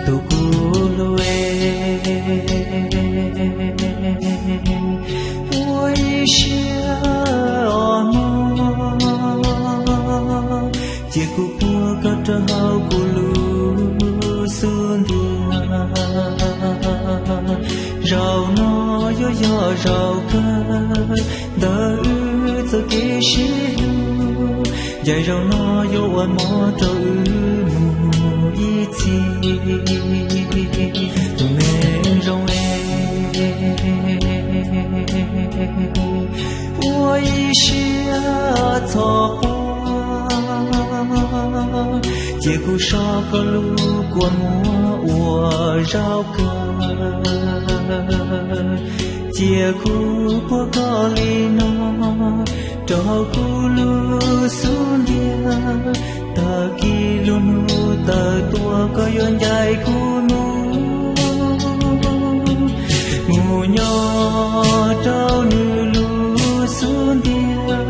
Tus kuv hlub es, ua ib siab os mog, cia kuv puag koj rau hauv kuv lub xub ntiag. Zaum no yuav yog zaum kawg ntawm wb txoj kev sib hlub, ncaim zaum no yuav ua mov rau wb mus ib txhis. Tus neeg zoo es, ua ib siab txhob quaj, cia kuv so koj lub kua muag ua zaum kawg. Cia kuv puag koj li no rau hauv kuv lub xub ntiag. Tag kis lub hnub tawm tuaj koj yuav ncaim kuv mus, mus nyob rau nws lub xub ntiag.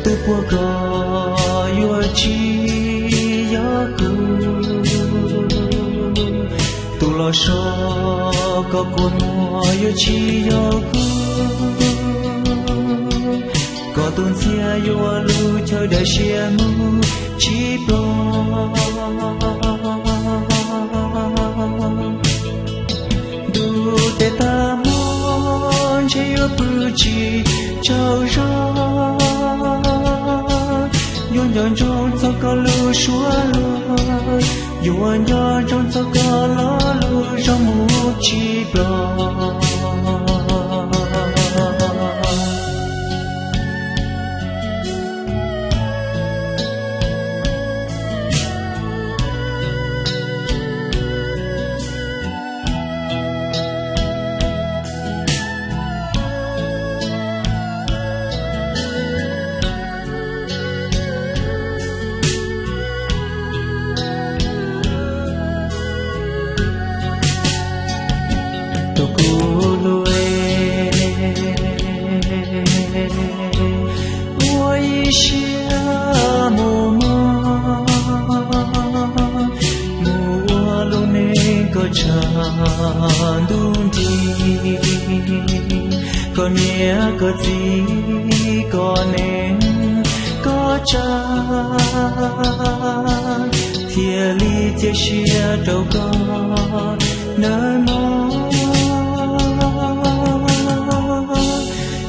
Tus puag koj yuav tsis yog kuv, tus los so koj kua muag yuav tsis yog kuv. Koj tus ntxhiab yuav lub chaw daim siab mus tsis plob. Ntuj tes tag hmo ntshe yuav pw tsis tsaug zog, yuav nco ntsoov txog koj lub suab luag, yuav nco ntsoov txog koj lo lus zoo mus tsis plob. Tus kuv hlub es, ua ib siab mus mog, mus ua lub neej koj tshav ntuj nrig, koj niam koj txiv koj neej koj tsav, thiaj li cia siab rau koj nawb mog.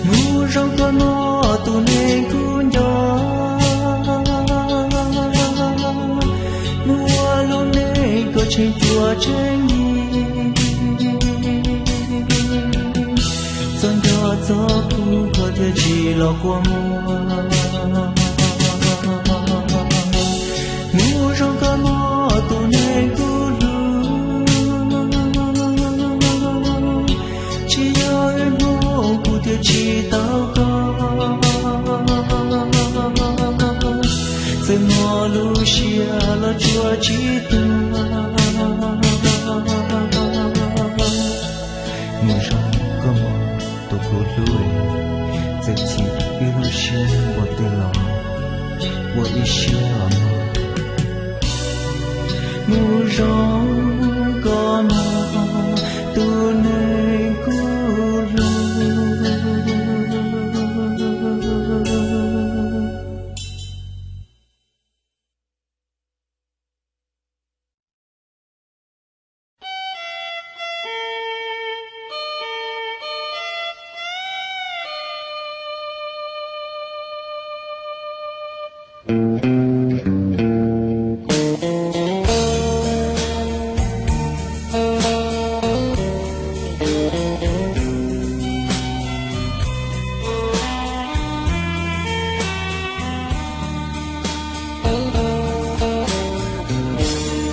Mus zoo koj mog tus neeg kuv nco, mus ua lub neej koj tseem cuab tseem yig, txog nco txog kuv koj thiaj tsis los kua muag. Mus zoo koj mog tus neeg kuv hlub, tsis yog wb hnub kuv thiaj tsis tau koj, txawm muaj lub siab los tsuas tsis tuag. Mus zoo koj mog tus kuv hlub, txawm chim wb lub siab npaum twg los ua ib siab os mog. Mus zoo koj mog tus neeg kuv hlub.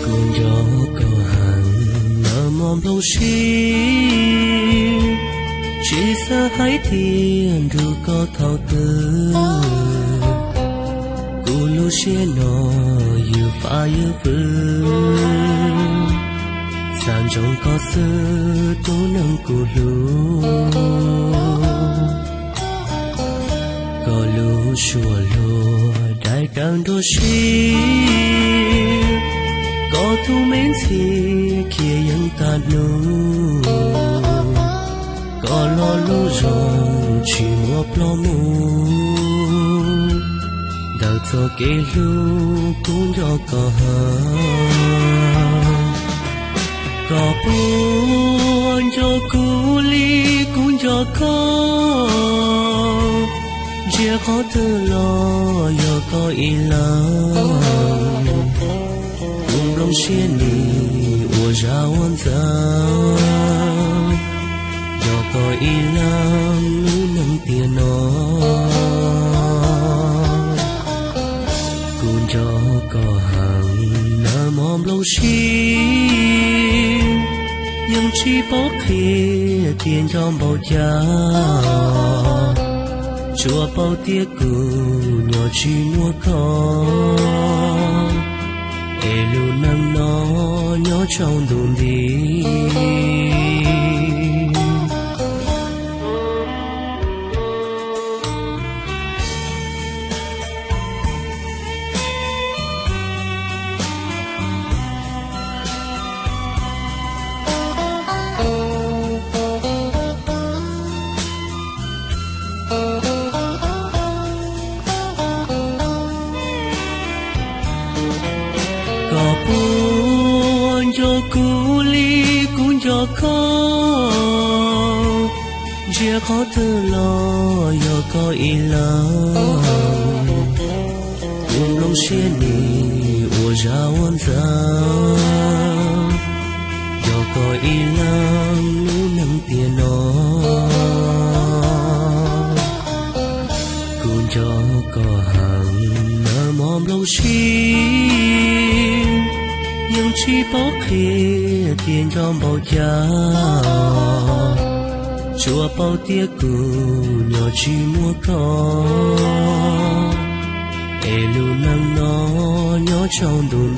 Kuv nco koj heev nawb mog nplooj siab, tsis xav hais thiab nrug koj thaum twg. Kuv lub siab no ywj fab ywj fwj, xav ntsoov koj xwb tus neeg kuv hlub. Koj lub suab luag dai kawg nruab siab, Koj tus me ntxhais khiav yeej tag hnub, koj lo lub zog tsis muaj ploj mus. Ntawm txoj kev hlub kuv nco koj heev, koj puas nco kuv li kuv nco koj? Ntsia qhov twg los yog koj ib leeg. Kuv nplooj siab nim ua zaj ua ntxeev, yog koj ib leeg lub neej tiam no. Kuv nco koj heev nag hmo nplooj siab, yeej tsis paub qhia tias nco npaum cas. Tsuas paub tias kuv nyob tsis muaj koj, es lub neej no nyob tsaus ntuj nti. Koj puas nco kuv li kuv nco koj? Ntsia qhov twg los yog koj ib leeg. Kuv nplooj siab nim ua zaj ua ntxeev, yog koj ib leeg lub neej tiam no. Kuv nco koj heev nag hmo nplooj siab, yeej tsis paub qhia tias nco npaum cas. Tsuas paub tias kuv nyob tsis muaj koj, es lub neej no nyob tsaus ntuj